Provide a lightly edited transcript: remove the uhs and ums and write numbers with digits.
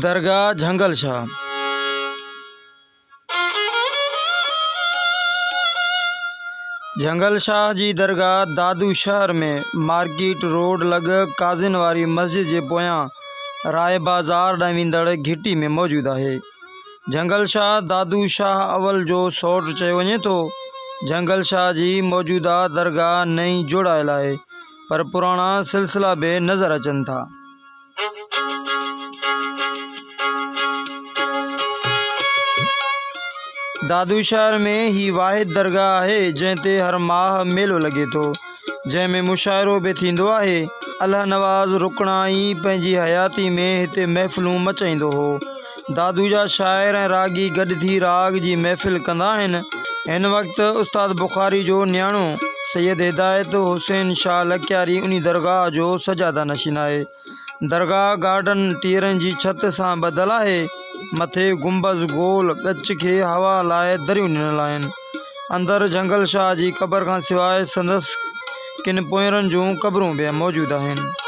درگاهه جهنگل شاهه. جهنگل شاهه جي درگاهه دادو شهر ۾ مارڪيٽ روڊ لڳ قاضين واري مسجد جي پويان راء بازار ڏانهن ويندڙ گهٽي ۾ موجود آهي. جهنگل شاهه دادو شاهه اول جو سئوٽ چيو وڃي ٿو. جهنگل شاهه جي موجوده درگاهه نئين جوڙايل آهي پر پراڻا سلسلا به نظر اچن ٿا. دادو شهر ۾ هي واحد درگاهه آهي جنهن تي هر ماهه ميلو لڳي ٿو جنهن ۾ مشاعرو به ٿيندو آهي. الله نواز رڪڻائي پنهنجي حياتي ۾ هتي محفلون مچائيندو هو. دادو جا شاعر ۽ راڳي گڏ ٿي راڳ جي محفل ڪندا آهن. هن وقت استاد بخاري جو نياڻو سيد هدايت حسين شاهه لڪياري انهي درگاهه جو سجاده نشين آهي. درگاهه گارڊن ٽيئرن جي ڇت سان ٻڌل آهي. مٿي گنبذ گول ڳچ کي هوا لاء دريون ڏنل آهن. اندر جهنگل شاهه جي قبر کان سواء سندس ڪن پوئيرن جون قبرون به موجود آهن.